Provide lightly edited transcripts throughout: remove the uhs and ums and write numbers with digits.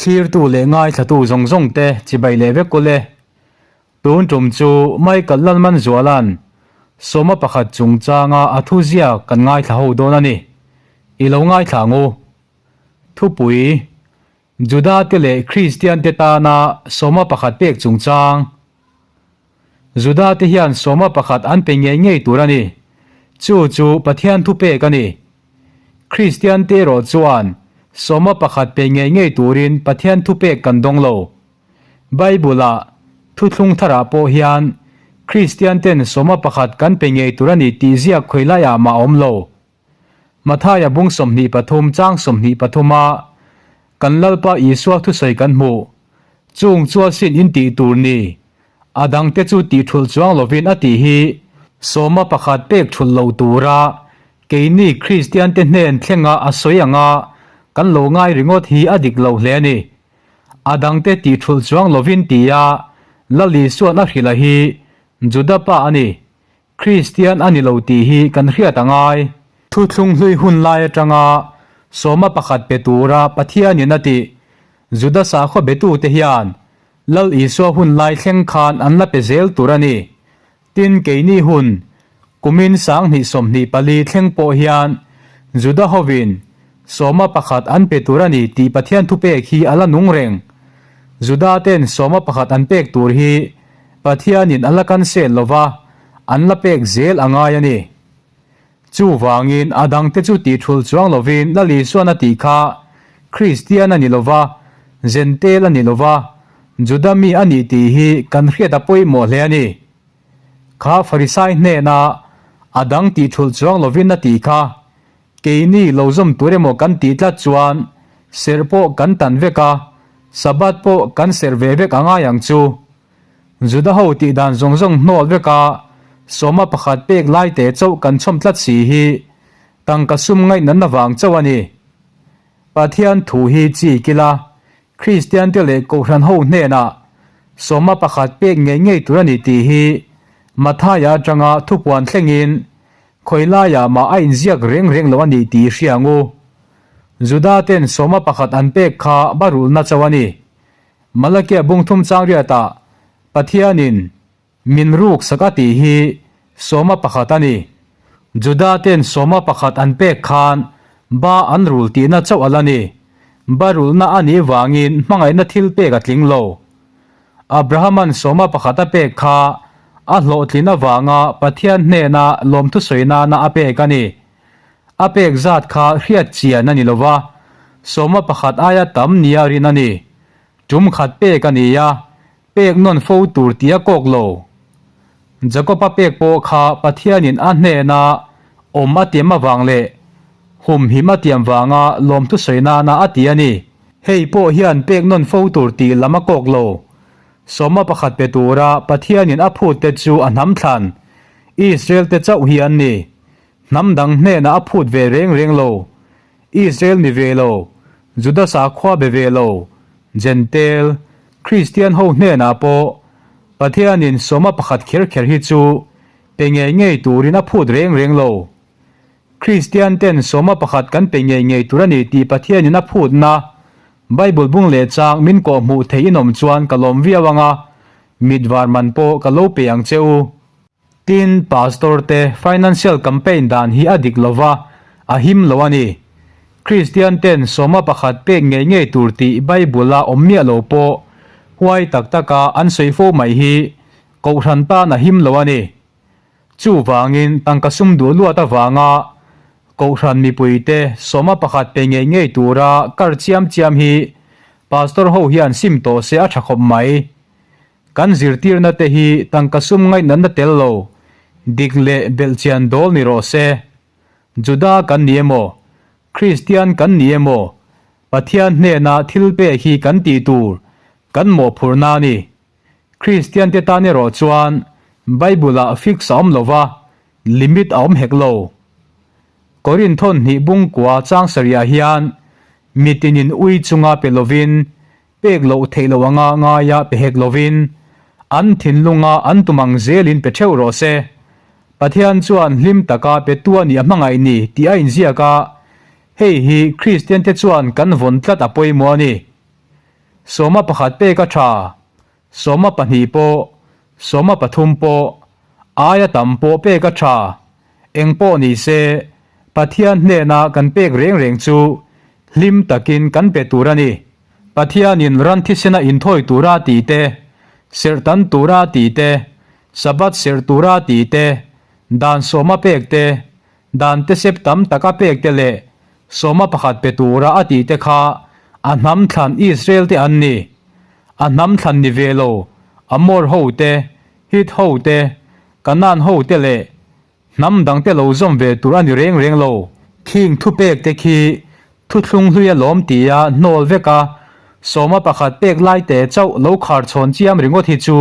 Thlirtu leh ngaithlatu zawng zawng te chibai leh vek ule. Tun tum chu Michael Lalmanzuala'n sawma pakhat chungchanga a thu ziak kan ngaithla ho dawn a ni. I lo ngaithla ang u. Thupui, Juda te leh Kristian te tana sawma pakhat pek chungchang. Juda te hian sawma pakhat an pe ngei ngei tur a ni. Chu chu Pathian thupek a ni. Kristian te erawh chuan sawma pakhat pe ngei ngei turin Pathian thupek kan dawng lo. Bible-ah thuthlung tharah pawh hian Kristian ten sawma pakhat kan pe ngei tur a ni tih ziak khawi laiah mah a awm lo. Mathaia bung 23 chang 23 a kan Lalpa Isua thusawi kan hmuh. Chung chu a sin in tih tur ni. A dangte chu tih thulh chuang lovin a tih hi sawma pakhat pek thulh lo tura keini Kristiante hnen thlenga a sawi anga kan lo ngai ringawt hi a dik lo hle a ni. A dangte tih thulh chuang lovin tia Lal Isua'n a hrilh a hi Juda pa a ni. Kristian a ni lo tih hi kan hriat a ngai. Thuthlung hlui hun lai atanga sawma pakhat pe tura Pathianin a tih Juda sakhaw betute hian Lal Isua hun lai thleng khan an la pe zel tur a ni. Tin, keini hun kumin 2024 thleng pawh hian Juda hovin sawma pakhat an pe tur a ni tih Pathian thupek hi a la nung reng. Juda ten sawma pakhat an pek tur hi Pathianin a la cancel lo va, an la pek zel a ngai a ni. Chuvangin a dangte chu tih thulh chuang lovin Lal Isuan a tih kha Kristian a ni lo va, Zentel a ni lo va, Juda mi a nih tih hi kan hriat a pawimawh hle a ni. Kha Farisai hnena a dang tih thulh chuang lovin a tih kha Keini lo zawm tur emaw kan tih tlat chuan serh pawh kan tan vek a, Sabbath pawh kan serh ve vek a ngai ang chu. Juda ho tih dan zawng zawng hnawl vek a, sawma pakhat pek lai te chauh kan chhawm tlat si hi tangka sum ngaihnatna vang chauh a ni. Pathian thu hi chi kila Kristian te leh Kohhran ho hnenah sawma pakhat pek ngei ngei tur a ni tih hi Mathaia atanga thupuan thlengin Khawi laiah mah a inziak reng reng lo a ni tih i hria ang u. Juda ten sawma pakhat an pek kha barulhna chauh a ni. Malakia bung thum chang riatah Pathianin min ruk sak a tih hi sawma pakhat a ni. Juda ten sawma pakhat an pek khan ba an rul tihna chauh a la ni. Barulhna a nih vangin hmangaihna thil pek a tling lo. Abrahama'n sawma pakhat a pek kha a hlawhtlin avanga Pathian hnena lawmthu sawi nana a pek a ni. A pek zat kha hriat chian a ni lo va, sawma pakhat aia tam nia rin a ni. Tum khat pek a ni a, pek nawn fo tur tih a kawk lo. Jakob-a pek pawh kha Pathianin a hnena awm a tiam avang leh humhim a tiam vanga lawmthu sawi nana a ti a ni. Hei pawh hian pek nawn fo tur tih lam a kawk lo. Sawma pakhat pe tura Pathianin a phut te chu a hnam thlan. Israel te chauh hi an ni. Hnam dang hnenah a phut ve reng reng lo. Israel ni ve lo, Juda sakhua be ve lo, Jentail, Kristian ho hnenah pawh Pathianin sawma pakhat kher kher hi chu pe ngei ngei turin a phut reng reng lo. Kristian ten sawma pakhat kan pe ngei ngei tur a ni tih Pathianin a phutna Bible bung leh chang min kawh hmuh theih in awm chuan ka lawm viau ang a, mit var man pawh ka lo pe ang che u. Tin, Pastor te financial campaign dan hi a dik lo va, a him lo a ni. Kristian ten sawma pakhat pek ngei ngei tur tih Bible a awm miah lo pawh huai tak taka an sawi fo mai hi Kohhran tan a him lo a ni. Chuvangin tangka sum duh luat avanga Kohhran mipuite sawma pakhat pe ngei ngei tura kar chiam chiam hi Pastor ho hian sim tawh se a tha khawp mai. Kan zirtirna te hi tangka sum ngaihnatna tel lo, dik leh belhchian dawl ni rawh se. Juda kan ni emaw, Kristian kan ni emaw, Pathian hnena thil pek hi kan tih tur, kan mawhphurhna a ni. Kristian te tan erawh chuan Bible ah fix a awm lo va, limit a awm hek lo. Korinthon hnih bungkua chang sarih ah hian mitinin ui chunga pe lovin, pek loh theih loh anga ngaia pe hek lovin, an thinlunga an tum ang zelin pe theuh rawh se. Pathian chuan hlim taka pe tu a nih a hmangaih ni tih a inziak a, hei hi Kristian te chuan kan vawn tlat a pawimawh a ni. Sawma pakhat pek a tha, sawma pahnih pawh, sawma pathum pawh, aia tam pawh pek a tha. Eng pawh ni se, Pathian hnena kan pek reng reng chu hlim takin kan pe tur a ni. Pathianin ran thisena inthawi tura tih te, serh tan tura tih te, Sabbath serh tura tih te, dan sawma pek te, Dan tesep tam tak a pek te leh sawma pakhat pe tura a tih te kha a hnam thlan Israel te an ni. A hnam thlan ni ve lo Amor ho te, Hit ho te, Kanaan ho te leh hnam dang te lo zawm ve tur a ni reng reng lo. Khing thupek te khi thuthlung hlui a lawm tia hnawl vek a, sawma pakhat pek lai te chauh lo khar chhawn chiam ringawt hi chu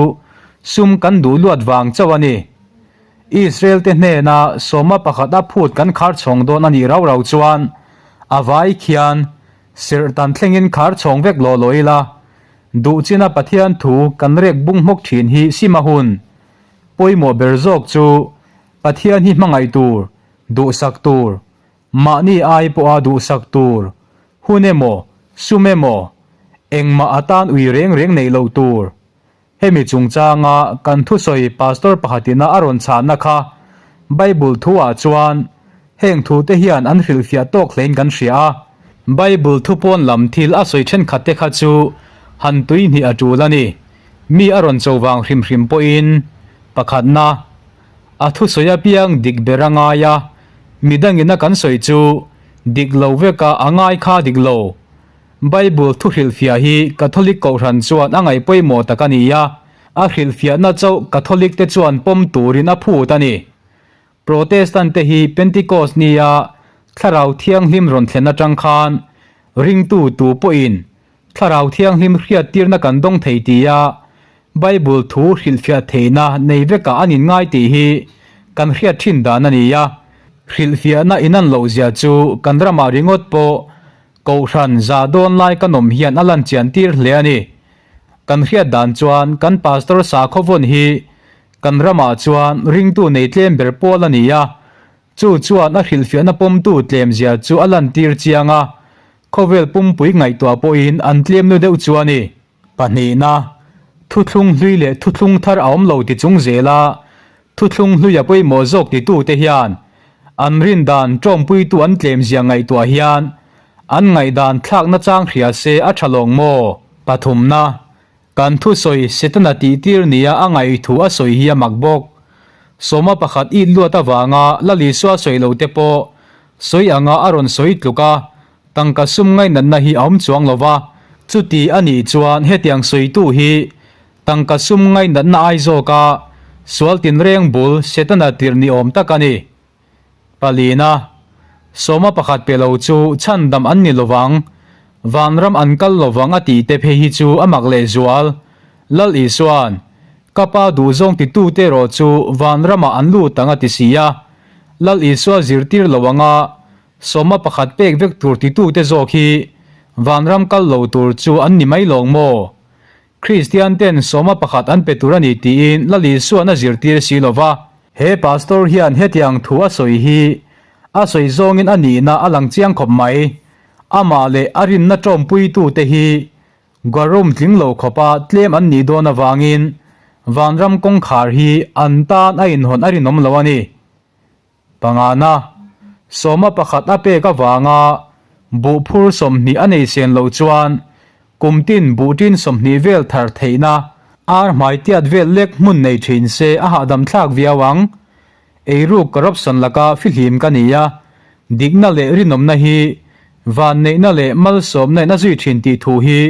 sum kan duh luat vang chauh a ni. Israel te hnena sawma pakhat a phut kan khar chhawng dawn a nih rau rau chuan a vai khian serh tan thlengin khar chhawng vek law law ila, duh china Pathian thu kan rek bung hmawk thin hi sim a hun. Pawimawh ber zawk chu Pathian hi hmangaih tur, duhsak tur, mahni ai pawha duhsak tur, hun emaw, sum emaw, engmah atan ui reng reng neih loh tur. Hemi chungchanga kan thusawi Pastor pakhatina a rawn chhahna kha Bible thu-ah chuan heng thute hian an hrilhfiah tawk hlein kan hria a. Bible thu pawn lam thil a sawi thenkhat te kha chu han tui hnih a tul a ni. Mi a rawn cho vang hrim hrim pawhin pakhatna a thusawi apiang dik ber a ngai a, midangin a kan sawi chu dik lo veka a ngai kha dik lo. Bible thu hrilhfiah hi Catholic Kohhran chuan a ngaih pawimawh tak a ni a, a hrilhfiahna chauh Catholic te chuan pawm turin a phut a ni. Protestant te hi Pentecost nia Thlarau Thianghlim rawn thlen atang khan ringtu tu pawhin Thlarau Thianghlim hriattirna kan dawng thei tia Bible thu hrilhfiah theihna nei vekah an inngai tih hi kan hriat thin dan a ni a, hrilhfiahna inan lohzia chu kan ramah ringawt pawh Kohhran za dawn lai ka nawm hian a lan chian tir hle a ni. Kan hriat dan chuan kan Pastor Sakhawvawn hi kan ramah chuan ringtu nei tlem ber pawl a ni a, chu chuan a hrilhfiahna pawmtu tlem zia chu a lan tir chiang a, khawvel pumpui ngaihtuah pawhin an tlem nu deuh chu a ni. Pahnihna, thuthlung hlui leh thuthlung thar a awm lo ti chung zela thuthlung hlui a pawimawh zawk titute hian an rindan tawmpuitu an tlemzia ngaihtuah hian an ngaihdan thlakna chang hria se a tha lawng maw? Pathumna, kan thusawi Setana tihtir nia a ngaihthu a sawi hi a mak bawk. Sawma pakhat it luat avanga Lalisua sawi lo te pawh sawi anga a rawn sawi tluk a, Tangka sum ngainatna hi a awm chuang lo va, chuti a nih chuan hetiang sawitu hi tangka sum ngainatna ai zawka sual tinreng bul Setana tirh ni awm tak a ni. Palina, Sawma pakhat pe lo chu chhandam an ni lovang, vanram an kal lovang a tih te phei hi chu a mak lehzual. Lal Isua'n, Ka pa duhzawng titute erawh chu vanramah an lut ang a ti si a. Lal Isua zirtir lo anga Sawma pakhat pek vek tur titute zawk hi vanram kal lo tur chu an ni mai lawng maw? Kristian ten sawma pakhat an pe tur a ni tiin Lal Isua'n a zirtir si lo va. He pastor hian hetiang thu a sawi hi a sawi zawngin a nihna a lang chiang khawp mai. Amah leh a rinna tawmpuitute hi Guarum tling lo khawpa tlem an nih dawn avangin vanram kawngkhar hi an tan a inhawn a rinawm lo a ni. Pangana, sawma pakhat a pek avanga buh phur 20 a nei sen loh chuan kum tin buh tin 20 vel thar theihna ar hmai tiat vel lek hmun nei thin se a hahdam thlak viau ang. Eiruk corruption laka fihlim ka ni a, dikna leh rinawmna hi vanneihna leh malsawmna in a zui thin tih thu hi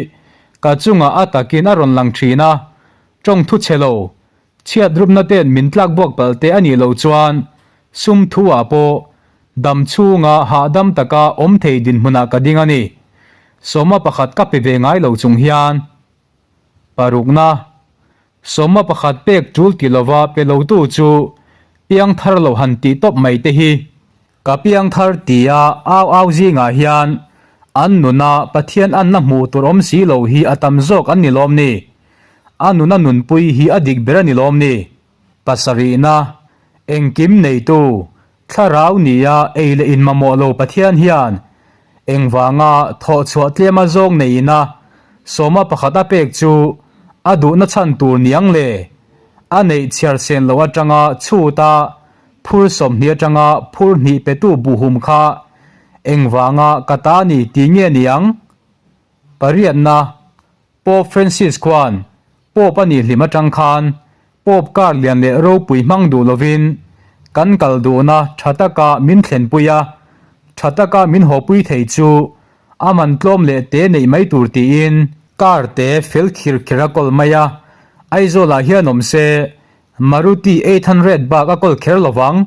ka chungah a takin a rawn lang thin a, tawng thu chhe lo Chhiat rupna ten min tlak buak palh te a nih loh chuan sum thu ah pawh dam chhunga hahdam taka awm thei dinhmunah ka ding a ni. Sawma pakhat ka pe ve ngai lo chung hian parukna sawma pakhat pek tul ti lova pe lotu chu piang thar lo han tih tawp mai te hi ka piang thar tia au au zingah hian an nuna Pathian anna hmuh tur awm si lo hi a tam zawk an ni lawm ni? A nuna nunpui hi a dik ber a ni lawm ni? Pasarihna, engkim neitu, thlarau nia ei leh in mamawh lo Pathian hian engvanga thawhchhuah tlema zawng neiin a. Sawma pakhat a pek chu a duhna chhan tur niang le? A neih chhiar sen loh atanga chhuta phur 20 atanga phur hnih petu buhhum kha engvanga ka ta ni tih nge niang? Pariatna, Pope Francis khuan Pope a nih hlim atang khan Pope kar lian leh ropui hmang duh lovin kan kal duhna tha taka min thlenpui a, tha taka min hawpui thei chu a man tlawm leh te neih mai tur tiin car te fel khir kher a kawl mai a, Aizawlah hian awm se Maruti 800 bak a kawl kher lovang.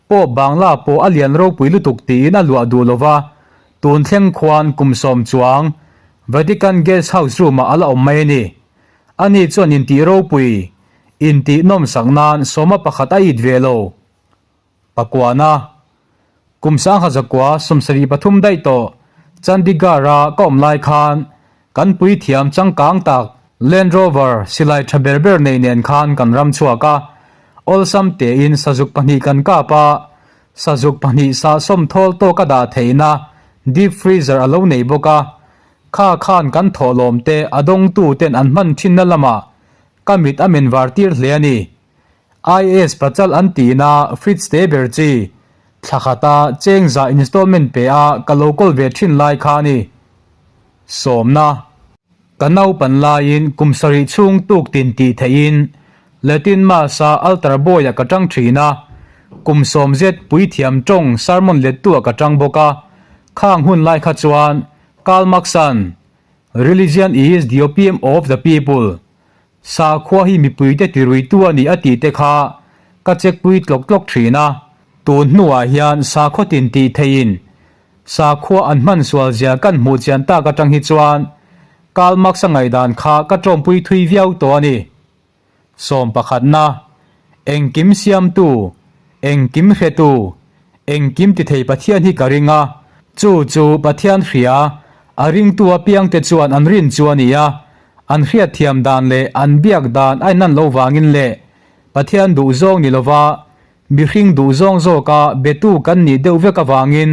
Pope Bangla pawh a lian ropui lutuk tiin a luah duh lova, tun thleng khuan kum sawm chuang Vatican Guest House room-ah a la awm mai a ni. Ani chuan intih ropui, intih nawmsak nan sawma pakhat a it ve lo. Pakuana, Kum 1973 daih tawh Chandigarh-a ka awm lai khan kan puithiam changkang tak Land Rover silai tha ber ber nei nen khan kan ram chhuak a, awlsam tein sazuk pahnih kan kap a, sazuk pahnih sahsawm thawl tawk a dah theihna deep freezer a lo nei bawk a, Kha khan kan thawhlawm te a dawngtu ten an hman thinna lamah ka mit a men var tir hle a ni. IAS pachal an tihna fridge te ber chi thla khata cheng za installment pe a ka lo kawl ve thin lai kha a ni. Sawmna. Ka naupan laiin kum sarih chhung tuk tin tih theihin Latin Mass-a altar boy-ah ka tang thin a, kum sawm zet puithiam tawng sermon lettu-ah ka tang bawk a, khang hun lai kha chuan Karl Marx-a'n Religion is the opium of the people, Sakhua hi mipuite tiruitu a ni a tih te kha ka check pui tlawk tlawk thin a, tun hnuah hian sakhaw tin tih theihin sakhua an hman sual zia kan hmuh chian tak atang hi chuan Karl Marx-a ngaihdan kha ka tawmpui thui viau tawh a ni. Sawm pakhatna, Engkim siamtu, engkim hretu, engkim tithei Pathian hi ka ring a, chu chu Pathian hria, a ringtu apiangte chuan an rin chu a ni a, an hriatthiam dan leh an biak dan a inan lo vangin leh Pathian duhzawng ni lova mihring duhzawng zawka betu kan nih deuh vek avangin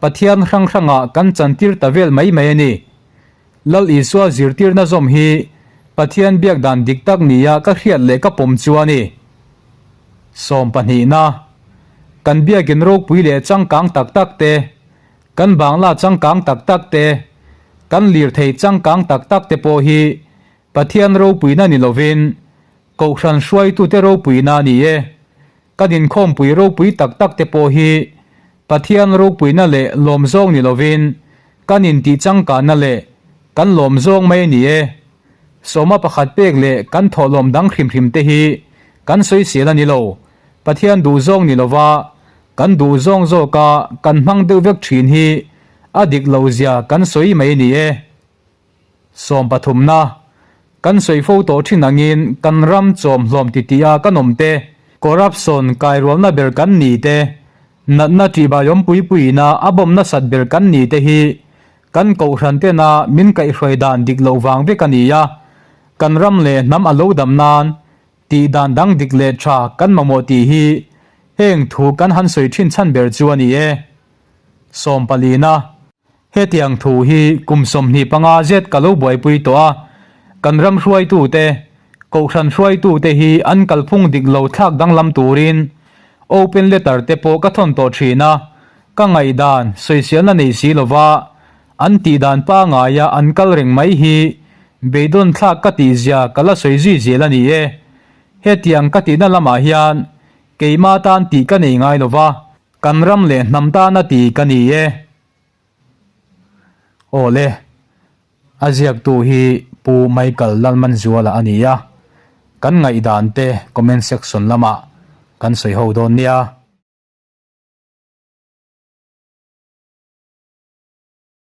Pathian hrang hrangah kan chantir ta vel mai mai a ni. Lal Isua zirtirna zawm hi Pathian biak dan dik tak nia ka hriat leh ka pawm chu a ni. Sawm pahnihna, Kan biakin ropui leh changkang tak tak te, kan bangla changkang tak tak te, kan lirthei changkang tak tak te pawh hi Pathian ropuina ni lovin Kohhran hruaitute ropuina a ni e. Kan inkhawmpui ropui tak tak te pawh hi Pathian ropuina leh lawmzawng ni lovin kan intih changkanna leh kan lawmzawng mai a ni e. Sawma pakhat pek leh kan thawhlawm dang hrim hrim te hi kan sawisel a ni lo. Pathian duhzawng ni lova kan duhzawng zawka kan hmang deuh vek thin hi a dik lo zia kan sawi mai a ni e. Sawm pathumna, Kan sawi fo tawh thin angin kan ram chawm hlawm titih a kan awm te, corruption kairualna ber kan ni te, natna ṭihbaiawm puipuiina a bawm nasat ber kan ni te hi kan kohhran tena min kaihhruai dan dik loh vang vek a ni a, kan ram leh hnam a lo dam nan tih dan dang dik leh ṭha kan mamawh tih hi heng thu kan han sawi thin chhan ber chu a ni e. Sawm palina. Hetiang thu hi kum 25 zet ka lo buaipui tawh a, kan ram hruaitute, kohhran hruaitute hi an kalphung dik lo thlak danglam turin open letter te pawh ka thawn tawh thin a, ka ngaihdan sawiselna nei si lova an tihdan pangaia an kal reng mai hi beidawn thlak ka tihzia ka la sawi zui zel a ni e. Hetiang ka tihna lamah hian keima tan tih ka nei ngai lova, kan ram leh hnam tana ti ka ni e. Awle, a ziaktu hi Pu Michael Lalmanzuala a ni a, kan ngaihdan te comment section lamah kan sawi ho dawn nia.